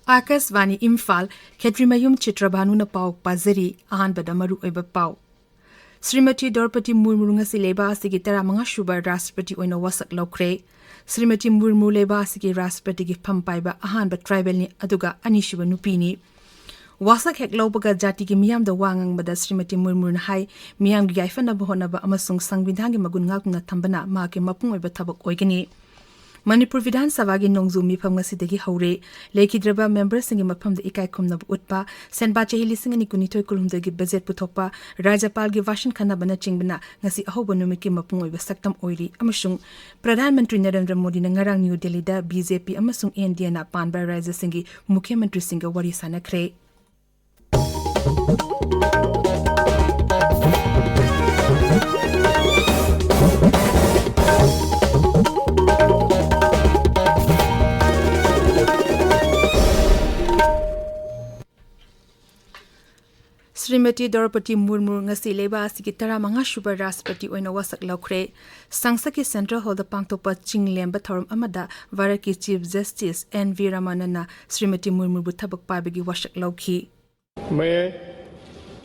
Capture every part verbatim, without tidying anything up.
ꯑꯥꯀꯥꯁꯕꯥꯅꯤ ꯏꯝꯐꯥꯜ꯫ ꯈꯦꯇ꯭ꯔꯤꯃꯌꯨꯝ ꯆꯤꯇ꯭ꯔꯕꯥꯅꯨꯅ ꯄꯥꯎ ꯄꯥꯖꯔꯤ꯫ ꯑꯍꯥꯟꯕꯗ ꯃꯔꯨꯑꯣꯏꯕ ꯄꯥꯎ꯫ ꯁ꯭ꯔꯤꯃꯇꯤ ꯗ꯭ꯔꯧꯄꯗꯤ ꯃꯨꯔꯃꯨ ꯉꯁꯤ ꯂꯩꯕꯥꯛ ꯑꯁꯤꯒꯤ ꯇꯔꯥꯃꯉꯥ ꯁꯨꯕ ꯔꯥꯁꯇ꯭ꯔꯄꯇꯤ ꯑꯣꯏꯅ ꯋꯥꯁꯛ ꯂꯧꯈ꯭ꯔꯦ꯫ ꯁ꯭ꯔꯤꯃꯇꯤ ꯃꯨꯔꯃꯨ ꯂꯩꯕꯥꯛ ꯑꯁꯤꯒꯤ ꯔꯥꯁꯇ꯭ꯔꯄꯇꯤꯒꯤ ꯐꯝ ꯄꯥꯏꯕ ꯑꯍꯥꯟꯕ ꯇ꯭ꯔꯥꯏꯕꯦꯜꯅꯤ, ꯑꯗꯨꯒ ꯑꯅꯤꯁꯨꯕ ꯅꯨꯄꯤꯅꯤ꯫ ꯋꯥꯁꯛ ꯍꯦꯛ ꯂꯧꯕꯒ ꯖꯥꯇꯤꯒꯤ ꯃꯤꯌꯥꯝꯗ ꯋꯥ ꯉꯥꯡꯕꯗ ꯁ꯭ꯔꯤꯃꯇꯤ ꯃꯨꯔꯃꯨꯅ ꯍꯥꯏ, ꯃꯤꯌꯥꯝꯒꯤ ꯌꯥꯏꯐꯅꯕ ꯍꯣꯠꯅꯕ ꯑꯃꯁꯨꯡ ꯁꯪꯕꯤꯙꯥꯟꯒꯤ ꯃꯒꯨꯟ ꯉꯥꯛꯇꯨꯅ ꯊꯝꯕꯅ ꯃꯍꯥꯛꯀꯤ ꯃꯄꯨꯡ ꯑꯣꯏꯕ ꯊꯕꯛ ꯑꯣꯏꯒꯅꯤ꯫ ꯃꯅꯤꯄꯨꯔ ꯕꯤꯙꯥꯟ ꯁꯚꯥꯒꯤ ꯅꯣꯡꯖꯨ ꯃꯤꯐꯝ ꯉꯁꯤꯗꯒꯤ ꯍꯧꯔꯦ꯫ ꯂꯩꯈꯤꯗ꯭ꯔꯕ ꯃꯦꯝꯕꯔꯁꯤꯡꯒꯤ ꯃꯐꯝꯗ ꯏꯀꯥꯏ ꯈꯨꯝꯅꯕ ꯎꯠꯄ, ꯁꯦꯟꯕꯥ ꯆꯍꯤ ꯂꯤꯁꯤꯡ ꯑꯅꯤ ꯀꯨꯟꯅꯤꯊꯣꯏ ꯀꯨꯟꯍꯨꯝꯗꯣꯏꯒꯤ ꯕꯖꯦꯠ ꯄꯨꯊꯣꯛꯄ, ꯔꯥꯖ꯭ꯌꯄꯥꯜꯒꯤ ꯚꯥꯁꯟ ꯈꯟꯅꯕꯅꯆꯤꯡꯕꯅ ꯉꯁꯤ ꯑꯍꯧꯕ ꯅꯨꯃꯤꯠꯀꯤ ꯃꯄꯨꯡ ꯑꯣꯏꯕ ꯁꯛꯇꯝ ꯑꯣꯏꯔꯤ ꯑꯃꯁꯨꯡ ꯄ꯭ꯔꯙꯥꯟ ꯃꯟꯇ꯭ꯔꯤ ꯅꯔꯦꯟꯗ꯭ꯔ ꯃꯣꯗꯤꯅ ꯉꯔꯥꯡ ꯅ꯭ꯌꯨ ꯗꯦꯜꯂꯤꯗ ꯕꯤ ꯖꯦ ꯄꯤ ꯑꯃꯁꯨꯡ ꯑꯦꯟ ꯗꯤ ꯑꯦꯅ ꯄꯥꯟꯕ ꯔꯥꯖ꯭ꯌꯁꯤꯡꯒꯤ ꯃꯨꯈ꯭ꯌ ꯃꯟꯇ꯭ꯔꯤꯁꯤꯡꯒ ꯋꯥꯔꯤ ꯁꯥꯟꯅꯈ꯭ꯔꯦ꯫ ꯁ꯭ꯔꯤꯃꯇꯤ ꯗ꯭ꯔꯧꯄꯗꯤ ꯃꯨꯔꯃꯨ ꯉꯁꯤ ꯂꯩꯕꯥꯛ ꯑꯁꯤꯒꯤ ꯇꯔꯥꯃꯉꯥ ꯁꯨꯕ ꯔꯥꯁꯇ꯭ꯔꯄꯇꯤ ꯑꯣꯏꯅ ꯋꯥꯁꯛ ꯂꯧꯈ꯭ꯔꯦ꯫ ꯁꯪꯁꯠꯀꯤ ꯁꯦꯟꯇ꯭ꯔꯦꯜ ꯍꯣꯜꯗ ꯄꯥꯡꯊꯣꯛꯄ ꯆꯤꯡ ꯂꯦꯝꯕ ꯊꯧꯔꯝ ꯑꯃꯗ ꯚꯥꯔꯠꯀꯤ chief justice and V ꯔꯃꯅꯟꯅ Shrimati ꯃꯨꯔꯃꯨꯕꯨ ꯊꯕꯛ ꯄꯥꯏꯕꯒꯤ ꯋꯥꯁꯛ ꯂꯧꯈꯤ꯫ मैं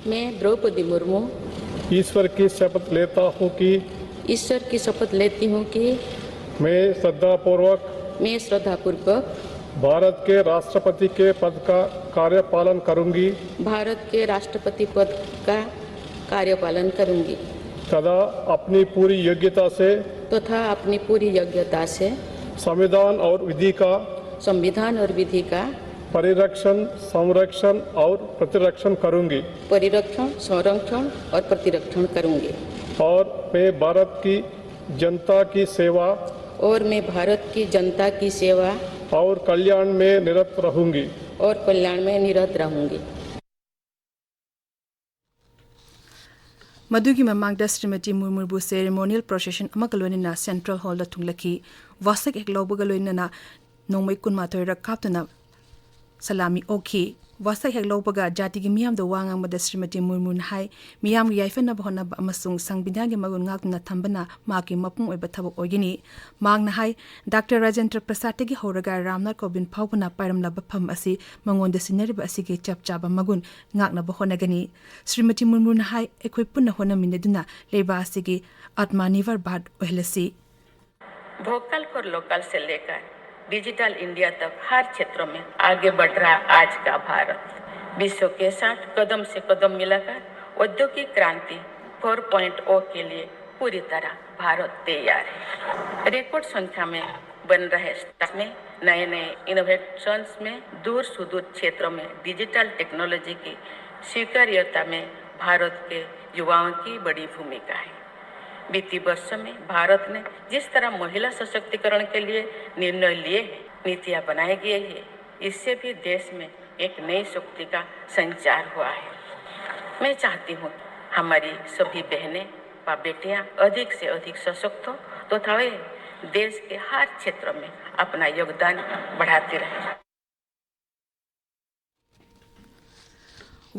मैं द्रौपदी मुर्मू ईश्वर की शपथ लेता हूं कि ईश्वर की शपथ लेती हूं कि मैं श्रद्धापूर्वक मैं श्रद्धापूर्वक भारत के राष्ट्रपति के पद का कार्यपालन करूंगी भारत के राष्ट्रपति पद का कार्यपालन करूंगी तथा अपनी पूरी योग्यता से तथा अपनी पूरी योग्यता से संविधान और विधि का संविधान और विधि का परिरक्षण, संरक्षण और प्रतिरक्षण करूंगी। परिरक्षण, संरक्षण और प्रतिरक्षण करूंगी। और मैं भारत की जनता की सेवा और मैं भारत की जनता की सेवा और कल्याण में निरत रहूंगी। और कल्याण में निरत रहूंगी। ꯃꯗꯨꯒꯤ ꯃꯃꯥꯡꯗ ꯁ꯭ꯔꯤꯃꯇꯤ ꯃꯨꯔꯃꯨꯕꯨ ꯁꯦꯔꯦꯃꯣꯅꯤꯌꯦꯜ ꯄ꯭ꯔꯣꯁꯦꯁꯟ ꯑꯃꯒ ꯂꯣꯏꯅꯅ ꯁꯦꯟꯇ꯭ꯔꯦꯜ ꯍꯣꯜꯗ ꯊꯨꯡꯂꯈꯤ꯫ ꯋꯥꯁꯛ ꯍꯦꯛ ꯂꯧꯕꯒ ꯂꯣꯏꯅꯅ ꯅꯣꯡꯃꯩ ꯀꯨꯟꯃꯥꯊꯣꯏꯔꯛ ꯀꯥꯞꯇꯨꯅ ꯁꯂꯥꯃꯤ ꯑꯣꯛꯈꯤ꯫ ꯋꯥꯁꯛ ꯍꯦꯛ ꯂꯧꯕꯒ ꯖꯥꯇꯤꯒꯤ ꯃꯤꯌꯥꯝꯗ ꯋꯥ ꯉꯥꯡꯕꯗ ꯁ꯭ꯔꯤꯃꯇꯤ ꯃꯨꯔꯃꯨꯅ ꯍꯥꯏ, ꯃꯤꯌꯥꯝꯒꯤ ꯌꯥꯏꯐꯅꯕ ꯍꯣꯠꯅꯕ ꯑꯃꯁꯨꯡ ꯁꯪꯕꯤꯙꯥꯟꯒꯤ ꯃꯒꯨꯟ ꯉꯥꯛꯇꯨꯅ ꯊꯝꯕꯅ ꯃꯍꯥꯛꯀꯤ ꯃꯄꯨꯡ ꯑꯣꯏꯕ ꯊꯕꯛ ꯑꯣꯏꯒꯅꯤ꯫ ꯃꯍꯥꯛꯅ ꯍꯥꯏ, ꯗꯥꯛꯇꯔ ꯔꯥꯖꯦꯟꯗ꯭ꯔ ꯄ꯭ꯔꯁꯥꯗꯇꯒꯤ ꯍꯧꯔꯒ ꯔꯥꯝꯅꯥꯊ ꯀꯣꯕꯤꯟꯗ ꯐꯥꯎꯕꯅ ꯄꯥꯏꯔꯝꯂꯕ ꯐꯝ ꯑꯁꯤ ꯃꯉꯣꯟꯗ ꯁꯤꯟꯅꯔꯤꯕ ꯑꯁꯤꯒꯤ ꯆꯞ ꯆꯥꯕ ꯃꯒꯨꯟ ꯉꯥꯛꯅꯕ ꯍꯣꯠꯅꯒꯅꯤ꯫ ꯁ꯭ꯔꯤꯃꯇꯤ ꯃꯨꯔꯃꯨꯅ ꯍꯥꯏ, ꯑꯩꯈꯣꯏ ꯄꯨꯟꯅ ꯍꯣꯠꯅꯃꯤꯟꯅꯗꯨꯅ ꯂꯩꯕꯥꯛ ꯑꯁꯤꯒꯤ ꯑꯥꯇꯃꯥ Nirbhar Bharat ꯑꯣꯏꯍꯜꯂꯁꯤ꯫ Vocal for local से लेकर डिजिटल इंडिया तक हर क्षेत्र में आगे बढ़ रहा आज का भारत। विश्व के साथ कदम से कदम मिलाकर औद्योगिक क्रांति फ़ोर पॉइंट ओ के लिए पूरी तरह भारत तैयार है। रिकॉर्ड संख्या में बन रहे स्टार्टअप में, नए नए इनोवेशंस में, दूर सुदूर क्षेत्रों में डिजिटल टेक्नोलॉजी की स्वीकार्यता में भारत के युवाओं की बड़ी भूमिका है। बीती वर्षों में भारत ने जिस तरह महिला सशक्तिकरण के लिए निर्णय लिए हैं, नीतियां बनाई गई है, इससे भी देश में एक नई शक्ति का संचार हुआ है। मैं चाहती हूँ हमारी सभी बहनें व बेटियाँ अधिक से अधिक सशक्त हो तथा वे देश के हर क्षेत्र में अपना योगदान बढ़ाती रहें।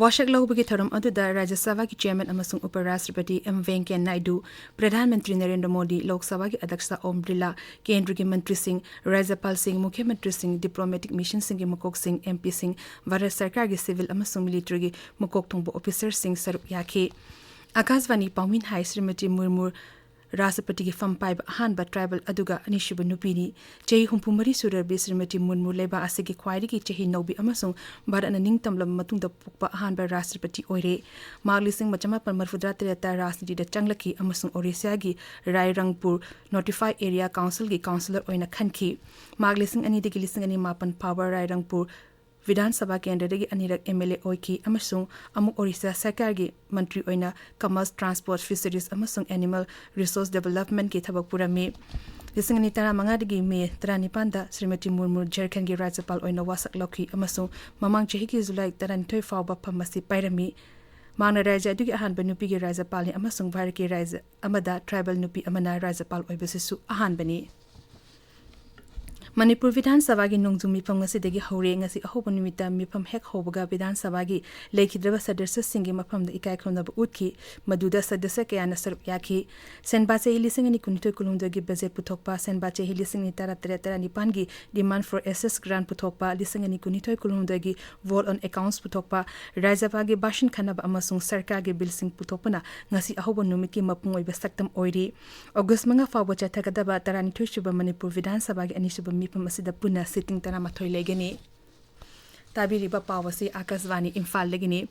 ꯋꯥꯁꯛ ꯂꯧꯕꯒꯤ ꯊꯧꯔꯝ ꯑꯗꯨꯗ ꯔꯥꯖ꯭ꯌ ꯁꯚꯥꯒꯤ ꯆꯤꯌꯥꯔꯃꯦꯟ ꯑꯃꯁꯨꯡ ꯎꯄꯔꯥꯁꯇ꯭ꯔꯄꯇꯤ ꯑꯦꯝ ꯚꯦꯡꯀꯌꯥ ꯅꯥꯏꯗꯨ, ꯄ꯭ꯔꯙꯥꯟ ꯃꯟꯇ꯭ꯔꯤ ꯅꯔꯦꯟꯗ꯭ꯔ ꯃꯣꯗꯤ, ꯂꯣꯛ ꯁꯚꯥꯒꯤ ꯑꯗ꯭ꯌꯛꯁ ꯑꯣꯝ ꯕꯤꯔꯂꯥ, ꯀꯦꯟꯗ꯭ꯔꯒꯤ ꯃꯟꯇ꯭ꯔꯤꯁꯤꯡ, ꯔꯥꯖ꯭ꯌꯄꯥꯜꯁꯤꯡ, ꯃꯨꯈ꯭ꯌ ꯃꯟꯇ꯭ꯔꯤꯁꯤꯡ, ꯗꯤꯄ꯭ꯂꯣꯃꯦꯇꯤꯛ ꯃꯤꯁꯟꯁꯤꯡꯒꯤ ꯃꯀꯣꯛꯁꯤꯡ, ꯑꯦꯝ ꯄꯤꯁꯤꯡ, ꯚꯥꯔꯠ ꯁꯔꯀꯥꯔꯒꯤ ꯁꯤꯚꯤꯜ ꯑꯃꯁꯨꯡ ꯃꯤꯂꯤꯇꯔꯤꯒꯤ ꯃꯀꯣꯛ ꯊꯣꯡꯕ ꯑꯣꯐꯤꯁꯔꯁꯤꯡ ꯁꯔꯨꯛ ꯌꯥꯈꯤ꯫ ꯑꯀꯥꯁꯕꯥꯅꯤ ꯄꯥꯎꯃꯤꯅ ꯍꯥꯏ, ꯁ꯭ꯔꯤꯃꯇꯤ ꯃꯨꯔꯃꯨ ꯔꯥꯁꯇ꯭ꯔꯄꯇꯤꯒꯤ ꯐꯝ ꯄꯥꯏꯕ ꯑꯍꯥꯟꯕ ꯇ꯭ꯔꯥꯏꯕꯦꯜ ꯑꯗꯨꯒ ꯑꯅꯤꯁꯨꯕ ꯅꯨꯄꯤꯅꯤ꯫ ꯆꯍꯤ ꯍꯨꯝꯐꯨ ꯃꯔꯤ ꯁꯨꯔꯕꯤ ꯁ꯭ꯔꯤꯃꯇꯤ ꯃꯨꯔꯃꯨ ꯂꯩꯕꯥꯛ ꯑꯁꯤꯒꯤ ꯈ꯭ꯋꯥꯏꯗꯒꯤ ꯆꯍꯤ ꯅꯧꯕꯤ ꯑꯃꯁꯨꯡ ꯚꯥꯔꯠꯅ ꯅꯤꯡꯇꯝꯂꯕ ꯃꯇꯨꯡꯗ ꯄꯣꯛꯄ ꯑꯍꯥꯟꯕ ꯔꯥꯁꯇ꯭ꯔꯄꯇꯤ ꯑꯣꯏꯔꯦ꯫ ꯃꯍꯥꯛ ꯂꯤꯁꯤꯡ ꯑꯃ ꯆꯃꯥꯄꯟ ꯃꯔꯤꯐꯨꯇꯔꯥ ꯇꯔꯦꯠꯇ ꯔꯥꯖꯅꯤꯇꯤꯗ ꯆꯪꯂꯛꯈꯤ ꯑꯃꯁꯨꯡ ꯑꯣꯔꯤꯁꯥꯒꯤ ꯔꯥꯏꯔꯪꯄꯨꯔ ꯅꯣꯇꯤꯐꯥꯏꯗ ꯑꯦꯔꯤꯌꯥ ꯀꯥꯎꯟꯁꯤꯜꯒꯤ ꯀꯥꯎꯟꯁꯤꯂꯔ ꯑꯣꯏꯅ ꯈꯟꯈꯤ꯫ ꯃꯍꯥꯛ ꯂꯤꯁꯤꯡ ꯑꯅꯤꯗꯒꯤ ꯂꯤꯁꯤꯡ ꯑꯅꯤ ꯃꯥꯄꯟ ꯐꯥꯎꯕ ꯔꯥꯏꯔꯪꯄꯨꯔ ꯕꯤꯙꯥꯟ ꯁꯚꯥ ꯀꯦꯟꯗ꯭ꯔꯗꯒꯤ ꯑꯅꯤꯔꯛ ꯑꯦꯝ ꯑꯦꯜ ꯑꯦ ꯑꯣꯏꯈꯤ ꯑꯃꯁꯨꯡ ꯑꯃꯨꯛ ꯑꯣꯔꯤꯁꯥ ꯁꯔꯀꯥꯔꯒꯤ ꯃꯟꯇ꯭ꯔꯤ ꯑꯣꯏꯅ ꯀꯃꯔꯁ, ꯇ꯭ꯔꯥꯟꯁꯄꯣꯔꯠ, ꯐꯤꯁꯔꯤꯖ ꯑꯃꯁꯨꯡ ꯑꯦꯅꯤꯃꯦꯜ ꯔꯤꯁꯣꯔꯁ ꯗꯤꯕꯦꯂꯞꯃꯦꯟꯠꯀꯤ ꯊꯕꯛ ꯄꯨꯔꯝꯃꯤ꯫ ꯂꯤꯁꯤꯡ ꯑꯅꯤ ꯇꯔꯥꯃꯉꯥꯗꯒꯤ ꯃꯦ ꯇꯔꯥꯅꯤꯄꯥꯟꯗ ꯁ꯭ꯔꯤꯃꯇꯤ ꯃꯨꯔꯃꯨ ꯖꯔꯈꯟꯒꯤ ꯔꯥꯖ꯭ꯌꯄꯥꯜ ꯑꯣꯏꯅ ꯋꯥꯁꯛ ꯂꯧꯈꯤ ꯑꯃꯁꯨꯡ ꯃꯃꯥꯡ ꯆꯍꯤꯒꯤ ꯖꯨꯂꯥꯏ ꯇꯔꯥꯅꯤꯊꯣꯏ ꯐꯥꯎꯕ ꯐꯝ ꯑꯁꯤ ꯄꯥꯏꯔꯝꯃꯤ꯫ ꯃꯍꯥꯛꯅ ꯔꯥꯖ꯭ꯌ ꯑꯗꯨꯒꯤ ꯑꯍꯥꯟꯕ ꯅꯨꯄꯤꯒꯤ ꯔꯥꯖ꯭ꯌꯄꯥꯜꯅꯤ ꯑꯃꯁꯨꯡ ꯚꯥꯔꯠꯀꯤ ꯔꯥꯖ꯭ꯌ ꯑꯃꯗ ꯇ꯭ꯔꯥꯏꯕꯦꯜ ꯅꯨꯄꯤ ꯑꯃꯅ ꯔꯥꯖ꯭ꯌꯄꯥꯜ ꯑꯣꯏꯕꯁꯤꯁꯨ ꯑꯍꯥꯟꯕꯅꯤ꯫ ꯃꯅꯤꯄꯨꯔ ꯕꯤꯙꯥꯟ ꯁꯚꯥꯒꯤ ꯅꯣꯡꯖꯨ ꯃꯤꯐꯝ ꯉꯁꯤꯗꯒꯤ ꯍꯧꯔꯦ꯫ ꯉꯁꯤ ꯑꯍꯧꯕ ꯅꯨꯃꯤꯠꯇ ꯃꯤꯐꯝ ꯍꯦꯛ ꯍꯧꯕꯒ ꯕꯤꯙꯥꯟ ꯁꯚꯥꯒꯤ ꯂꯩꯈꯤꯗ꯭ꯔꯕ ꯁꯗꯁ꯭ꯌꯁꯤꯡꯒꯤ ꯃꯐꯝꯗ ꯏꯀꯥꯏ ꯈꯨꯝꯅꯕ ꯎꯠꯈꯤ꯫ ꯃꯗꯨꯗ ꯁꯗꯁ꯭ꯌ ꯀꯌꯥꯅ ꯁꯔꯨꯛ ꯌꯥꯈꯤ꯫ ꯁꯦꯟꯕꯥ ꯆꯍꯤ ꯂꯤꯁꯤꯡ ꯑꯅꯤ ꯀꯨꯟꯅꯤꯊꯣꯏ ꯀꯨꯟꯍꯨꯝꯗꯣꯏꯒꯤ ꯕꯖꯦꯠ ꯄꯨꯊꯣꯛꯄ, ꯁꯦꯟꯕꯥ ꯆꯍꯤ ꯂꯤꯁꯤꯡ ꯑꯅꯤ ꯇꯔꯥꯇꯔꯦꯠ ꯇꯔꯥꯅꯤꯄꯥꯟꯒꯤ demand for assets grant ꯄꯨꯊꯣꯛꯄ, ꯂꯤꯁꯤꯡ ꯑꯅꯤ ꯀꯨꯟꯅꯤꯊꯣꯏ ꯀꯨꯟꯍꯨꯝꯗꯣꯏꯒꯤ vote on accounts ꯄꯨꯊꯣꯛꯄ, ꯔꯥꯖ꯭ꯌ ꯁꯚꯥꯒꯤ ꯚꯥꯁꯟ ꯈꯟꯅꯕ ꯑꯃꯁꯨꯡ ꯁꯔꯀꯥꯔꯒꯤ ꯕꯤꯜꯁꯤꯡ ꯄꯨꯊꯣꯛꯄꯅ ꯉꯁꯤ ꯑꯍꯧꯕ ꯅꯨꯃꯤꯠꯀꯤ ꯃꯄꯨꯡ ꯑꯣꯏꯕ ꯁꯛꯇꯝ ꯑꯣꯏꯔꯤ꯫ ꯑꯣꯒꯁ ꯃꯉꯥ ꯐꯥꯎꯕ ꯆꯠꯊꯒꯗꯕ ꯇꯔꯥꯅꯤꯊꯣꯏ ꯁꯨꯕ ꯃꯅꯤꯄꯨꯔ ꯕꯤꯙꯥꯟ ꯁꯚꯥꯒꯤ ꯑꯅꯤꯁꯨꯕ ꯃꯤꯐꯝ ꯑꯁꯤꯗ ꯄꯨꯟꯅ ꯁꯤꯇꯤꯡ ꯇꯔꯥꯃꯥꯊꯣꯏ ꯂꯩꯒꯅꯤ꯫ ꯇꯥꯕꯤꯔꯤꯕ ꯄꯥꯎ ꯑꯁꯤ ꯑꯥꯀꯥꯁꯕꯥꯅꯤ ꯏꯝꯐꯥꯜꯗꯒꯤꯅꯤ꯫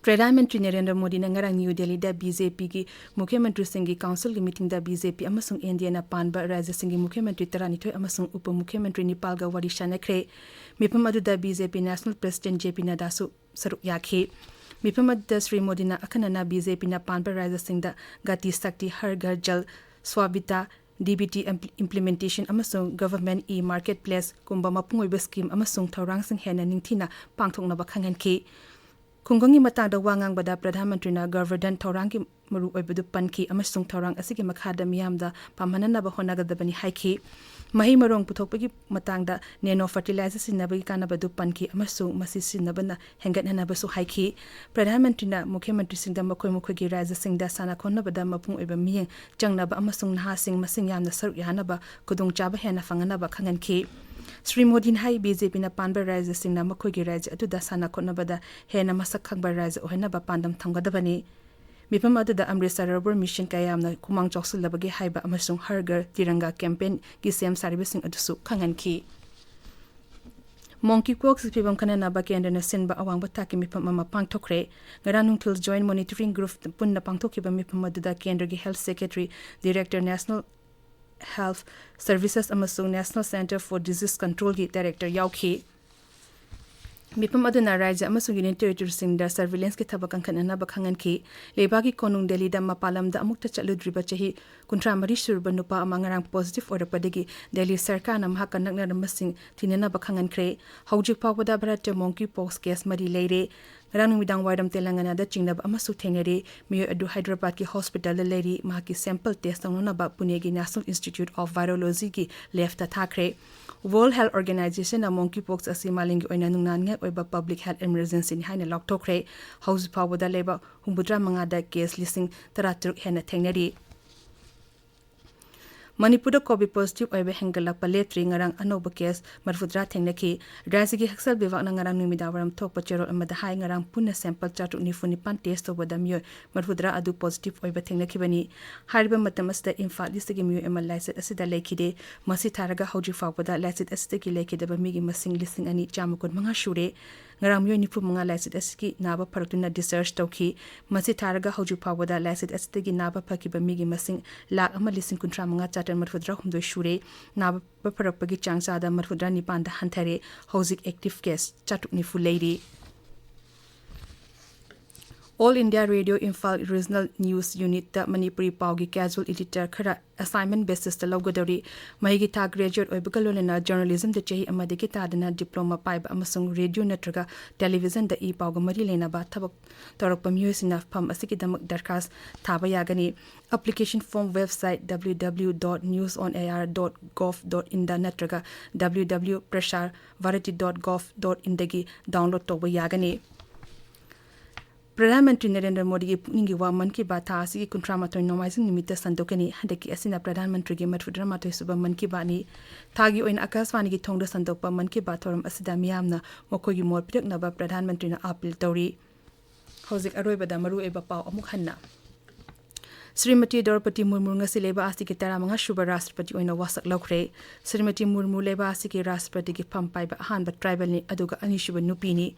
ꯄ꯭ꯔꯙꯥꯟ ꯃꯟꯇ꯭ꯔꯤ ꯅꯔꯦꯟꯗ꯭ꯔ ꯃꯣꯗꯤꯅ ꯉꯔꯥꯡ ꯅ꯭ꯌꯨ ꯗꯦꯜꯂꯤꯗ ꯕꯤ ꯖꯦ ꯄꯤꯒꯤ ꯃꯨꯈ꯭ꯌ ꯃꯟꯇ꯭ꯔꯤꯁꯤꯡꯒꯤ ꯀꯥꯎꯟꯁꯤꯜꯒꯤ ꯃꯤꯇꯤꯡꯗ ꯕꯤ ꯖꯦ ꯄꯤ ꯑꯃꯁꯨꯡ ꯑꯦꯟ ꯗꯤ ꯑꯦꯅ ꯄꯥꯟꯕ ꯔꯥꯖ꯭ꯌꯁꯤꯡꯒꯤ ꯃꯨꯈ꯭ꯌ ꯃꯟꯇ꯭ꯔꯤ ꯇꯔꯥꯅꯤꯊꯣꯏ ꯑꯃꯁꯨꯡ ꯎꯄ ꯃꯨꯈ꯭ꯌ ꯃꯟꯇ꯭ꯔꯤ ꯅꯤꯄꯥꯜꯒ ꯋꯥꯔꯤ ꯁꯥꯟꯅꯈ꯭ꯔꯦ꯫ ꯃꯤꯐꯝ ꯑꯗꯨꯗ ꯕꯤ ꯖꯦ ꯄꯤ ꯅꯦꯁꯅꯦꯜ ꯄ꯭ꯔꯁꯤꯗꯦꯟꯠ ꯖꯦ ꯄꯤ ꯅꯗ꯭ꯗꯥꯁꯨ ꯁꯔꯨꯛ ꯌꯥꯈꯤ꯫ ꯃꯤꯐꯝ ꯑꯗꯨꯗ ꯁ꯭ꯔꯤ ꯃꯣꯗꯤꯅ ꯑꯈꯟꯅꯅ ꯕꯤ ꯖꯦ ꯄꯤꯅ ꯄꯥꯟꯕ ꯔꯥꯖ꯭ꯌꯁꯤꯡꯗ ꯒꯥꯇꯤ ꯁꯛꯇꯤ, ꯍꯔ ꯘꯔ Jal, ꯁ꯭ꯋꯥꯕꯤꯇꯥ, D B T implementation ꯑꯃꯁꯨꯡ ꯒꯚꯔꯟꯃꯦꯟꯠ ꯏ ꯃꯥꯔꯀꯦꯠ ꯄ꯭ꯂꯦꯁꯀꯨꯝꯕ ꯃꯄꯨꯡ ꯑꯣꯏꯕ ꯁ꯭ꯀꯤꯝ ꯑꯃꯁꯨꯡ ꯊꯧꯔꯥꯡꯁꯤꯡ ꯍꯦꯟꯅ ꯅꯤꯡꯊꯤꯅ ꯄꯥꯡꯊꯣꯛꯅꯕ ꯈꯪꯍꯟꯈꯤ꯫ ꯈꯨꯡꯒꯪꯒꯤ ꯃꯇꯥꯡꯗ ꯋꯥ ꯉꯥꯡꯕꯗ ꯄ꯭ꯔꯙꯥꯟ ꯃꯟꯇ꯭ꯔꯤꯅ ꯒꯚꯔꯟꯃꯦꯟꯠ ꯊꯧꯔꯥꯡꯒꯤ ꯃꯔꯨꯑꯣꯏꯕꯗꯨ ꯄꯟꯈꯤ ꯑꯃꯁꯨꯡ ꯊꯧꯔꯥꯡ ꯑꯁꯤꯒꯤ ꯃꯈꯥꯗ ꯃꯤꯌꯥꯝꯗ ꯄꯥꯝꯍꯟꯅꯅꯕ ꯍꯣꯠꯅꯒꯗꯕꯅꯤ ꯍꯥꯏꯈꯤ꯫ ꯃꯍꯩ ꯃꯔꯣꯡ ꯄꯨꯊꯣꯛꯄꯒꯤ ꯃꯇꯥꯡꯗ ꯅꯦꯅꯣ ꯐꯔꯇꯤꯂꯥꯏꯖꯔ ꯁꯤꯖꯤꯟꯅꯕꯒꯤ ꯀꯥꯟꯅꯕꯗꯨ ꯄꯟꯈꯤ ꯑꯃꯁꯨꯡ ꯃꯁꯤ ꯁꯤꯖꯤꯟꯅꯕꯅ ꯍꯦꯟꯒꯠꯍꯟꯅꯕꯁꯨ ꯍꯥꯏꯈꯤ꯫ ꯄ꯭ꯔꯙꯥꯟ ꯃꯟꯇ꯭ꯔꯤꯅ ꯃꯨꯈ꯭ꯌ ꯃꯟꯇ꯭ꯔꯤꯁꯤꯡꯗ ꯃꯈꯣꯏ ꯃꯈꯣꯏꯒꯤ ꯔꯥꯖ꯭ꯌꯁꯤꯡꯗ ꯁꯥꯟꯅ ꯈꯣꯠꯅꯕꯗ ꯃꯄꯨꯡ ꯑꯣꯏꯕ ꯃꯤꯠꯌꯦꯡ ꯆꯪꯅꯕ ꯑꯃꯁꯨꯡ ꯅꯍꯥꯁꯤꯡ ꯃꯁꯤꯡ ꯌꯥꯝꯅ ꯁꯔꯨꯛ ꯌꯥꯅꯕ ꯈꯨꯗꯣꯡꯆꯥꯕ ꯍꯦꯟꯅ ꯐꯪꯍꯟꯅꯕ ꯈꯪꯍꯟꯈꯤ꯫ ꯁ꯭ꯔꯤ ꯃꯣꯗꯤꯅ ꯍꯥꯏ, ꯕꯤ ꯖꯦ ꯄꯤꯅ ꯄꯥꯟꯕ ꯔꯥꯖ꯭ꯌꯁꯤꯡꯅ ꯃꯈꯣꯏꯒꯤ ꯔꯥꯖ꯭ꯌ ꯑꯗꯨꯗ ꯁꯥꯟꯅ ꯈꯣꯠꯅꯕꯗ ꯍꯦꯟꯅ ꯃꯁꯛ ꯈꯪꯕ ꯔꯥꯖ꯭ꯌ ꯑꯣꯏꯍꯟꯅꯕ ꯄꯥꯟꯗꯝ ꯊꯝꯒꯗꯕꯅꯤ꯫ ꯃꯤꯐꯝ ꯑꯗꯨꯗ ꯑꯃ꯭ꯔꯤꯠꯁꯔ ꯔꯕꯔ ꯃꯤꯁꯟ ꯀꯌꯥꯝꯅ ꯈꯨꯃꯥꯡ ꯆꯥꯎꯁꯤꯜꯂꯕꯒꯦ ꯍꯥꯏꯕ ꯑꯃꯁꯨꯡ ꯍꯔ ꯘꯔ ꯇꯤꯔꯪꯒꯥ ꯀꯦꯝꯄꯦꯟꯒꯤ ꯁꯦꯝ ꯁꯥꯔꯤꯕꯁꯤꯡ ꯑꯗꯨꯁꯨ ꯈꯪꯍꯟꯈꯤ꯫ ꯃꯣꯡꯀꯤ ꯄꯣꯛꯁꯀꯤ ꯐꯤꯚꯝ ꯈꯟꯅꯅꯕ ꯀꯦꯟꯗ꯭ꯔꯅ ꯁꯤꯟꯕ ꯑꯋꯥꯡꯕ ꯊꯥꯛꯀꯤ ꯃꯤꯐꯝ ꯑꯃ ꯄꯥꯡꯊꯣꯛꯈ꯭ꯔꯦ꯫ ꯉꯔꯥꯡ ꯅꯨꯡꯊꯤꯜ ꯖꯣꯏꯟꯠ ꯃꯣꯅꯤꯇꯔꯤꯡ ꯒ꯭ꯔꯨꯞ ꯄꯨꯟꯅ ꯄꯥꯡꯊꯣꯛꯈꯤꯕ ꯃꯤꯐꯝ ꯑꯗꯨꯗ ꯀꯦꯟꯗ꯭ꯔꯒꯤ health secretary, director national health services ꯑꯃꯁꯨꯡ ꯅꯦꯁꯅꯦꯜ ꯁꯦꯟꯇꯔ ꯐꯣꯔ ꯗꯤꯖꯤꯖ ꯀꯟꯇ꯭ꯔꯣꯜꯒꯤ ꯗꯥꯏꯔꯦꯛꯇꯔ ꯌꯥꯎꯈꯤ꯫ ꯃꯤꯐꯝ ꯑꯗꯨꯅ ꯔꯥꯖ꯭ꯌ ꯑꯃꯁꯨꯡ ꯌꯨꯅꯤꯌꯟ ꯇꯦꯔꯤꯇꯣꯔꯤꯁꯤꯡꯗ ꯁꯔꯚꯤꯂꯦꯟꯁꯀꯤ ꯊꯕꯛ ꯀꯟꯈꯠꯅꯅꯕ ꯈꯪꯍꯟꯈꯤ꯫ ꯂꯩꯕꯥꯛꯀꯤ ꯀꯣꯅꯨꯡ ꯗꯦꯜꯂꯤꯗ ꯃꯄꯥꯟ ꯂꯝꯗ ꯑꯃꯨꯛꯇ ꯆꯠꯂꯨꯗ꯭ꯔꯤꯕ ꯆꯍꯤ ꯀꯨꯟꯊ꯭ꯔꯥ ꯃꯔꯤ ꯁꯨꯔꯕ ꯅꯨꯄꯥ ꯑꯃ ꯉꯔꯥꯡ ꯄꯣꯖꯤꯇꯤꯚ ꯑꯣꯏꯔꯛꯄꯗꯒꯤ ꯗꯦꯜꯂꯤ ꯁꯔꯀꯥꯔꯅ ꯃꯍꯥꯛꯀ ꯅꯛꯅꯔꯝꯕꯁꯤꯡ ꯊꯤꯅꯅꯕ ꯈꯪꯍꯟꯈ꯭ꯔꯦ꯫ ꯍꯧꯖꯤꯛ ꯐꯥꯎꯕꯗ ꯚꯥꯔꯠꯇ ꯃꯣꯡꯀꯤ ꯄꯣꯛꯁ ꯀꯦꯁ ꯃꯔꯤ ꯂꯩꯔꯦ꯫ ꯉꯔꯥꯡ ꯅꯨꯃꯤꯗꯥꯡ ꯋꯥꯏꯔꯝ ꯇꯦꯂꯪꯒꯅꯥꯗ ꯆꯤꯡꯅꯕ ꯑꯃꯁꯨ ꯊꯦꯡꯅꯔꯤ꯫ ꯃꯤꯑꯣꯏ ꯑꯗꯨ ꯍꯥꯏꯗ꯭ꯔꯕꯥꯗꯀꯤ ꯍꯣꯁꯄꯤꯇꯥꯜꯗ ꯂꯩꯔꯤ꯫ ꯃꯍꯥꯛꯀꯤ ꯁꯦꯝꯄꯜ ꯇꯦꯁ ꯇꯧꯅꯅꯕ ꯄꯨꯅꯦꯒꯤ National Institute of Virologyꯒꯤ ꯂꯦꯕꯇ ꯊꯥꯈ꯭ꯔꯦ꯫ World Health Organizationꯅ monkeypox ꯑꯁꯤ ꯃꯥꯂꯦꯝꯒꯤ ꯑꯣꯏꯅ ꯅꯨꯡꯅꯥꯅꯤꯡꯉꯥꯏ ꯑꯣꯏꯕ public health emergencyꯅꯤ ꯍꯥꯏꯅ ꯂꯥꯎꯊꯣꯛꯈ꯭ꯔꯦ꯫ ꯍꯧꯖꯤꯛ ꯐꯥꯎꯕꯗ ꯂꯩꯕꯥꯛ ꯍꯨꯝꯐꯨꯇꯔꯥ ꯃꯉꯥꯗ ꯀꯦꯁ ꯂꯤꯁꯤꯡ ꯇꯔꯥꯇꯔꯨꯛ ꯍꯦꯟꯅ ꯊꯦꯡꯅꯔꯤ꯫ ꯃꯅꯤꯄꯨꯔꯗ ꯀꯣꯚꯤꯗ ꯄꯣꯖꯤꯇꯤꯚ ꯑꯣꯏꯕ ꯍꯦꯟꯒꯠꯂꯛꯄ ꯂꯦꯞꯇ꯭ꯔꯤ꯫ ꯉꯔꯥꯡ ꯑꯅꯧꯕ ꯀꯦꯁ ꯃꯔꯤꯐꯨꯇꯔꯥ ꯊꯦꯡꯅꯈꯤ꯫ ꯔꯥꯖ꯭ꯌꯒꯤ ꯍꯛꯁꯦꯜ ꯕꯤꯚꯥꯒꯅ ꯉꯔꯥꯡ ꯅꯨꯃꯤꯗꯥꯡꯋꯥꯏꯔꯝ ꯊꯣꯛꯄ ꯆꯦꯔꯣꯜ ꯑꯃꯗ ꯍꯥꯏ, ꯉꯔꯥꯡ ꯄꯨꯟꯅ ꯁꯦꯝꯄꯜ ꯆꯥꯇ꯭ꯔꯨꯛ ꯅꯤꯐꯨ ꯅꯤꯄꯥꯟ ꯇꯦꯁ ꯇꯧꯕꯗ ꯃꯤꯑꯣꯏ ꯃꯔꯤꯐꯨꯇꯔꯥ ꯑꯗꯨ ꯄꯣꯖꯤꯇꯤꯚ ꯑꯣꯏꯕ ꯊꯦꯡꯅꯈꯤꯕꯅꯤ꯫ ꯍꯥꯏꯔꯤꯕ ꯃꯇꯝ ꯑꯁꯤꯗ ꯏꯝꯐꯥꯜ ꯏꯁꯇꯒꯤ ꯃꯤꯑꯣꯏ ꯑꯃ ꯂꯥꯏꯆꯠ ꯑꯁꯤꯗ ꯂꯩꯈꯤꯗꯦ꯫ ꯃꯁꯤ ꯊꯥꯔꯒ ꯍꯧꯖꯤꯛ ꯐꯥꯎꯕꯗ ꯂꯥꯏꯆꯠ ꯑꯁꯤꯗꯒꯤ ꯂꯩꯈꯤꯗꯕ ꯃꯤꯒꯤ ꯃꯁꯤꯡ ꯂꯤꯁꯤꯡ ꯑꯅꯤ ꯆꯥꯝꯃ ꯀꯨꯟꯃꯉꯥ ꯁꯨꯔꯦ꯫ ꯉꯔꯥꯡ ꯃꯤꯑꯣꯏ ꯅꯤꯐꯨ ꯃꯉꯥ ꯂꯥꯏꯆꯠ ꯑꯁꯤꯒꯤ ꯅꯥꯕ ꯐꯔꯛꯇꯨꯅ discharge ꯇꯧꯈꯤ꯫ ꯃꯁꯤ ꯊꯥꯔꯒ ꯍꯧꯖꯤꯛ ꯐꯥꯎꯕꯗ ꯂꯥꯏꯆꯠ ꯑꯁꯤꯗꯒꯤ ꯅꯥꯕ ꯐꯈꯤꯕ ꯃꯤꯒꯤ ꯃꯁꯤꯡ ꯂꯥꯈ ꯑꯃ ꯂꯤꯁꯤꯡ ꯀꯨꯟꯊ꯭ꯔꯥ ꯃꯉꯥ ꯆꯥꯇ꯭ꯔꯦꯠ ꯃꯔꯤꯐꯨꯇꯔꯥ ꯍꯨꯝꯗꯣꯏ ꯁꯨꯔꯦ꯫ ꯅꯥꯕ ꯐꯔꯛꯄꯒꯤ ꯆꯥꯡ ꯆꯥꯗ ꯃꯔꯤꯐꯨꯇꯔꯥ ꯅꯤꯄꯥꯟꯗ ꯍꯟꯊꯔꯦ꯫ ꯍꯧꯖꯤꯛ active case ꯆꯥꯇ꯭ꯔꯨꯛ ꯅꯤꯐꯨ ꯂꯩꯔꯤ꯫ All India Radio Imphal Regional News Unitꯇ Manipuri ꯄꯥꯎꯒꯤ casual editor ꯈꯔ assignment basisꯇ ꯂꯧꯒꯗꯧꯔꯤ꯫ ꯃꯍꯩꯒꯤ ꯊꯥꯛ graduate ꯑꯣꯏꯕꯒ ꯂꯣꯏꯅꯅ journalismꯗ ꯆꯍꯤ ꯑꯃꯗꯒꯤ ꯇꯥꯗꯅ diploma ꯄꯥꯏꯕ ꯑꯃꯁꯨꯡ radio ꯅꯠꯇ꯭ꯔꯒ televisionꯗ ꯏ ꯄꯥꯎꯒ ꯃꯔꯤ ꯂꯩꯅꯕ ꯊꯕꯛ ꯇꯧꯔꯛꯄ ꯃꯤꯑꯣꯏꯁꯤꯡꯅ ꯐꯝ ꯑꯁꯤꯒꯤꯗꯃꯛ ꯗꯔꯈꯥꯁ ꯊꯥꯕ ꯌꯥꯒꯅꯤ꯫ Application form website www.newsonair.gov.inꯗ ꯅꯠꯇ꯭ꯔꯒ www.prasarbharati.gov.inꯗꯒꯤ download ꯇꯧꯕ ꯌꯥꯒꯅꯤ꯫ ꯄ꯭ꯔꯙꯥꯟ ꯃꯟꯇ꯭ꯔꯤ ꯅꯔꯦꯟꯗ꯭ꯔ ꯃꯣꯗꯤꯒꯤ ꯄꯨꯛꯅꯤꯡꯒꯤ ꯋꯥ ꯃꯟ ꯀꯤ ꯕꯥꯠ ꯊꯥ ꯑꯁꯤꯒꯤ ꯀꯨꯟꯊ꯭ꯔꯥ ꯃꯥꯊꯣꯏ ꯅꯣꯡꯃꯥꯏꯖꯤꯡ ꯅꯨꯃꯤꯠꯇ ꯁꯟꯗꯣꯛꯀꯅꯤ꯫ ꯍꯟꯗꯛꯀꯤ ꯑꯁꯤꯅ ꯄ꯭ꯔꯙꯥꯟ ꯃꯟꯇ꯭ꯔꯤꯒꯤ ꯃꯔꯤꯐꯨꯇꯔꯥ ꯃꯥꯊꯣꯏ ꯁꯨꯕ ꯃꯟ ꯀꯤ ꯕꯥꯠꯅꯤ꯫ ꯊꯥꯒꯤ ꯑꯣꯏꯅ ꯑꯀꯥꯁꯕꯥꯅꯤꯒꯤ ꯊꯣꯡꯗ ꯁꯟꯗꯣꯛꯄ ꯃꯟ ꯀꯤ ꯕꯥꯠ ꯊꯧꯔꯝ ꯑꯁꯤꯗ ꯃꯤꯌꯥꯝꯅ ꯃꯈꯣꯏꯒꯤ ꯃꯣꯠ ꯄꯤꯔꯛꯅꯕ ꯄ꯭ꯔꯙꯥꯟ ꯃꯟꯇ꯭ꯔꯤꯅ ꯑꯥꯄꯤꯜ ꯇꯧꯔꯤ꯫ ꯍꯧꯖꯤꯛ ꯑꯔꯣꯏꯕꯗ ꯃꯔꯨꯑꯣꯏꯕ ꯄꯥꯎ ꯑꯃꯨꯛ ꯍꯟꯅ꯫ ꯁ꯭ꯔꯤꯃꯇꯤ ꯗ꯭ꯔꯧꯄꯗꯤ ꯃꯨꯔꯃꯨ ꯉꯁꯤ ꯂꯩꯕꯥꯛ ꯑꯁꯤꯒꯤ ꯇꯔꯥꯃꯉꯥ ꯁꯨꯕ ꯔꯥꯁꯇ꯭ꯔꯄꯇꯤ ꯑꯣꯏꯅ ꯋꯥꯁꯛ ꯂꯧꯈ꯭ꯔꯦ꯫ ꯁ꯭ꯔꯤꯃꯇꯤ ꯃꯨꯔꯃꯨ ꯂꯩꯕꯥꯛ ꯑꯁꯤꯒꯤ ꯔꯥꯁꯇ꯭ꯔꯄꯇꯤꯒꯤ ꯐꯝ ꯄꯥꯏꯕ ꯑꯍꯥꯟꯕ tribalꯅꯤ, ꯑꯗꯨꯒ ꯑꯅꯤꯁꯨꯕ ꯅꯨꯄꯤꯅꯤ꯫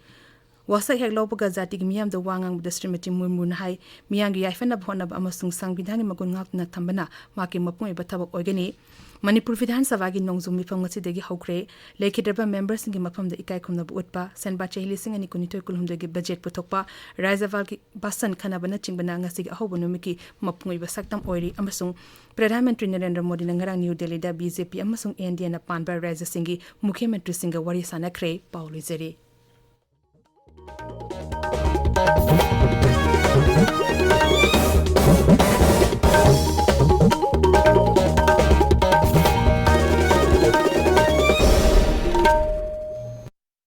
ꯋꯥꯁꯛ ꯍꯦꯛ ꯂꯧꯕꯒ ꯖꯥꯇꯤꯒꯤ ꯃꯤꯌꯥꯝꯗ ꯋꯥ ꯉꯥꯡꯕꯗ ꯁ꯭ꯔꯤꯃꯇꯤ ꯃꯨꯔꯃꯨꯅ ꯍꯥꯏ, ꯃꯤꯌꯥꯝꯒꯤ ꯌꯥꯏꯐꯅꯕ ꯍꯣꯠꯅꯕ ꯑꯃꯁꯨꯡ ꯁꯪꯕꯤꯙꯥꯟꯒꯤ ꯃꯒꯨꯟ ꯉꯥꯛꯇꯨꯅ ꯊꯝꯕꯅ ꯃꯍꯥꯛꯀꯤ ꯃꯄꯨꯡ ꯑꯣꯏꯕ ꯊꯕꯛ ꯑꯣꯏꯒꯅꯤ꯫ ꯃꯅꯤꯄꯨꯔ ꯕꯤꯙꯥꯟ ꯁꯚꯥꯒꯤ ꯅꯣꯡꯖꯨ ꯃꯤꯐꯝ ꯉꯁꯤꯗꯒꯤ ꯍꯧꯈ꯭ꯔꯦ꯫ ꯂꯩꯈꯤꯗ꯭ꯔꯕ memberꯁꯤꯡꯒꯤ ꯃꯐꯝꯗ ꯏꯀꯥꯏ ꯈꯨꯝꯅꯕ ꯎꯠꯄ, ꯁꯦꯟꯕꯥ ꯆꯍꯤ ꯂꯤꯁꯤꯡ ꯑꯅꯤ ꯀꯨꯟꯅꯤꯊꯣꯏ ꯀꯨꯟꯍꯨꯝꯗꯣꯏꯒꯤ budget ꯄꯨꯊꯣꯛꯄ, ꯔꯥꯖ꯭ꯌꯄꯥꯜꯒꯤ ꯚꯥꯁꯟ ꯈꯟꯅꯕꯅꯆꯤꯡꯕꯅ ꯉꯁꯤꯒꯤ ꯑꯍꯧꯕ ꯅꯨꯃꯤꯠꯀꯤ ꯃꯄꯨꯡ ꯑꯣꯏꯕ ꯁꯛꯇꯝ ꯑꯣꯏꯔꯤ ꯑꯃꯁꯨꯡ ꯄ꯭ꯔꯙꯥꯟ ꯃꯟꯇ꯭ꯔꯤ ꯅꯔꯦꯟꯗ꯭ꯔ ꯃꯣꯗꯤꯅ ꯉꯔꯥꯡ ꯅ꯭ꯌꯨ ꯗꯦꯜꯂꯤꯗ BJP ꯑꯃꯁꯨꯡ NDAꯅ ꯄꯥꯟꯕ ꯔꯥꯖ꯭ꯌꯁꯤꯡꯒꯤ ꯃꯨꯈ꯭ꯌ ꯃꯟꯇ꯭ꯔꯤꯁꯤꯡꯒ ꯋꯥꯔꯤ ꯁꯥꯟꯅꯈ꯭ꯔꯦ꯫ ꯄꯥꯎ ꯂꯣꯏꯖꯔꯦ꯫